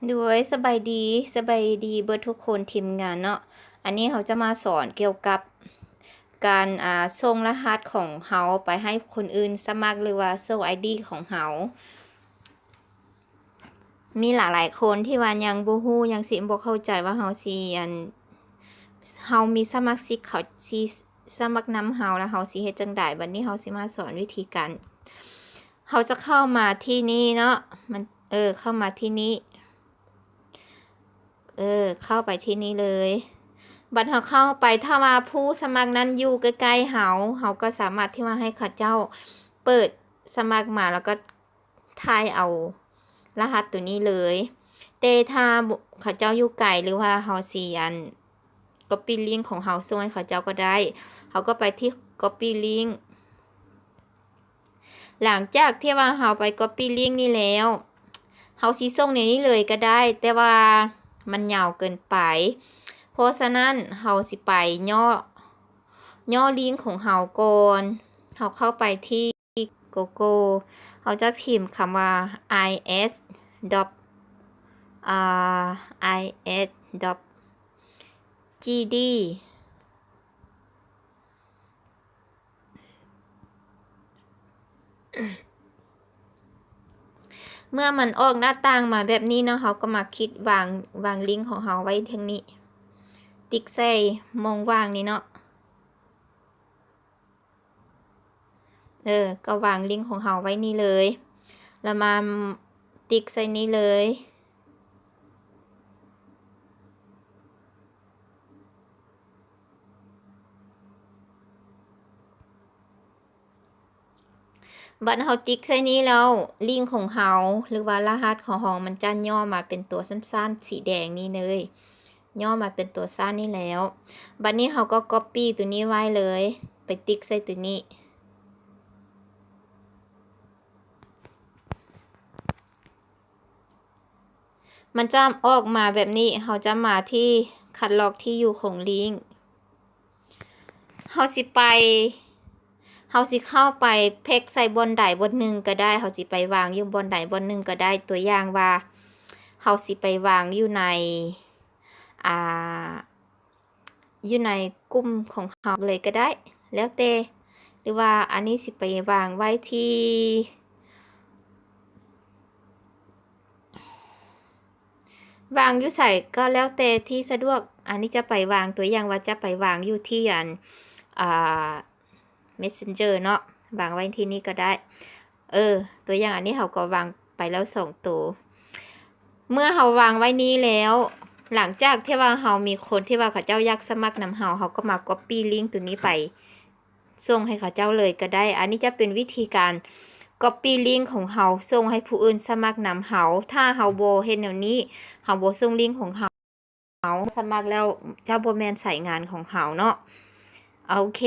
ໂດຍ ສະບາຍດີ ສະບາຍດີເບິດທຸກຄົນທີມງານເນາະ. ອັນນີ້ເຮົາຈະມາສອນກ່ຽວກັບການ ອ່າ ສົ່ງລະຫັດຂອງເຮົາໄປໃຫ້ຄົນອື່ນສະໝັກ ຫຼືວ່າສົ່ງໄອດີຂອງເຮົາ. ມີຫຼາຍໆຄົນທີ່ວ່າຍັງບໍ່ຮູ້ ຍັງຊິບໍ່ເຂົ້າໃຈວ່າເຮົາຊິ ອັນ ເຮົາມີສະມາຊິກເຂົາຊິສະໝັກນຳເຮົາ ແລ້ວເຮົາຊິເຮັດຈັ່ງໃດ. ບັດນີ້ເຮົາຊິມາສອນວິທີການ ເຮົາຈະເຂົ້າມາທີ່ນີ້ເນາະ ມັນ ເອີ ເຂົ້າມາທີ່ນີ້ ເອີ ເຂົ້າໄປທີ່ນີ້ເລີຍ. ບັດເຮົາເຂົ້າໄປ ຖ້າວ່າຜູ້ສະໝັກນັ້ນຢູ່ໃກ້ໆເຮົາ ເຮົາກໍສາມາດທີ່ວ່າໃຫ້ເຂົາເຈົ້າເປີດສະໝັກມາ ແລ້ວກໍຖ່າຍເອົາລະຫັດໂຕນີ້ເລີຍ. ແຕ່ຖ້າເຂົາເຈົ້າຢູ່ໄກ ຫຼືວ່າເຮົາຊິ ອັນ ກັອບປີ້ລິ້ງຂອງເຮົາສົ່ງໃຫ້ເຂົາເຈົ້າກໍໄດ້. ເຮົາກໍໄປທີ່ກັອບປີ້ລິ້ງ. ຫຼັງຈາກທີ່ວ່າເຮົາໄປກັອບປີ້ລິ້ງນີ້ແລ້ວ ເຮົາຊິສົ່ງໃນນີ້ເລີຍກໍໄດ້ ແຕ່ວ່າມັນຍາວເກີນໄປ. ເພາະສະນັ້ນເຮົາຊິໄປຫຍໍ້ ຫຍໍ້ລິ້ງຂອງເຮົາກ່ອນ. ເຮົາເຂົ້າໄປທີ່ Google ເຮົາຈະພິມຄຳວ່າ ias dot ອ່າ ias dot gd. ເມື່ອມັນອອກໜ້າຕ່າງມາແບບນີ້ເນາະ ເຮົາກໍມາຄລິກວາງ ວາງລິ້ງຂອງເຮົາໄວ້ທາງນີ້ ຕິກໃສ່ໝ່ອງວ່າງນີ້ເນາະ. ເອີ ກໍວາງລິ້ງຂອງເຮົາໄວ້ນີ້ເລີຍ ແລ້ວມາຕິກໃສ່ນີ້ເລີຍ. ບັດເຮົາຕິກໃສ່ນີ້ແລ້ວ ລິ້ງຂອງເຮົາ ຫຼືວ່າລະຫັດຂອງເຮົາ ມັນຈະຫຍໍ້ມາເປັນຕົວຊັ້ນໆສີແດງນີ້ເລີຍ. ຫຍໍ້ມາເປັນຕົວຊັ້ນນີ້ແລ້ວ. ບັດນີ້ເຮົາກໍກັອບປີ້ໂຕນີ້ໄວ້ເລີຍ ໄປຕິກໃສ່ໂຕນີ້. ມັນຈະອອກມາແບບນີ້. ເຮົາຈະມາທີ່ຄັດລອກທີ່ຢູ່ຂອງລິ້ງ. ເຮົາຊິໄປ ເຮົາຊິເຂົ້າໄປເພັກໃສ່ບ່ອນໃດບ່ອນໜຶ່ງກໍໄດ້. ເຮົາຊິໄປວາງຢູ່ບ່ອນໃດບ່ອນໜຶ່ງກໍໄດ້. ຕົວຢ່າງວ່າ ເຮົາຊິໄປວາງຢູ່ໃນ ອ່າ ຢູ່ໃນກຸ່ມຂອງເຮົາເລີຍກໍໄດ້ ແລ້ວແຕ່ ຫຼືວ່າອັນນີ້ຊິໄປວາງໄວ້ທີ່ ວາງຢູ່ໃສກໍແລ້ວແຕ່ທີ່ສະດວກ. ອັນນີ້ຈະໄປວາງ ຕົວຢ່າງວ່າຈະໄປວາງຢູ່ທີ່ອັນ ອ່າ Messenger ເນາະ ວາງໄວ້ທີ່ນີ້ກໍໄດ້. ເອີ ຕົວຢ່າງອັນນີ້ເຮົາກໍວາງໄປແລ້ວສອງໂຕ. ເມື່ອເຮົາວາງໄວ້ນີ້ແລ້ວ ຫຼັງຈາກທີ່ວ່າເຮົາມີຄົນທີ່ວ່າເຂົາເຈົ້າຢາກສະໝັກນຳເຮົາ ເຮົາກໍມາກັອບປີ້ລິ້ງໂຕນີ້ໄປ ສົ່ງໃຫ້ເຂົາເຈົ້າເລີຍກໍໄດ້. ອັນນີ້ຈະເປັນວິທີການກັອບປີ້ລິ້ງຂອງເຮົາສົ່ງໃຫ້ຜູ້ອື່ນສະໝັກນຳເຮົາ. ຖ້າເຮົາບໍ່ເຮັດແນວນີ້ ເຮົາບໍ່ສົ່ງລິ້ງຂອງເຮົາ ສະໝັກແລ້ວຈະບໍ່ແມ່ນສາຍງານຂອງເຮົາເນາະ. ໂອເຄ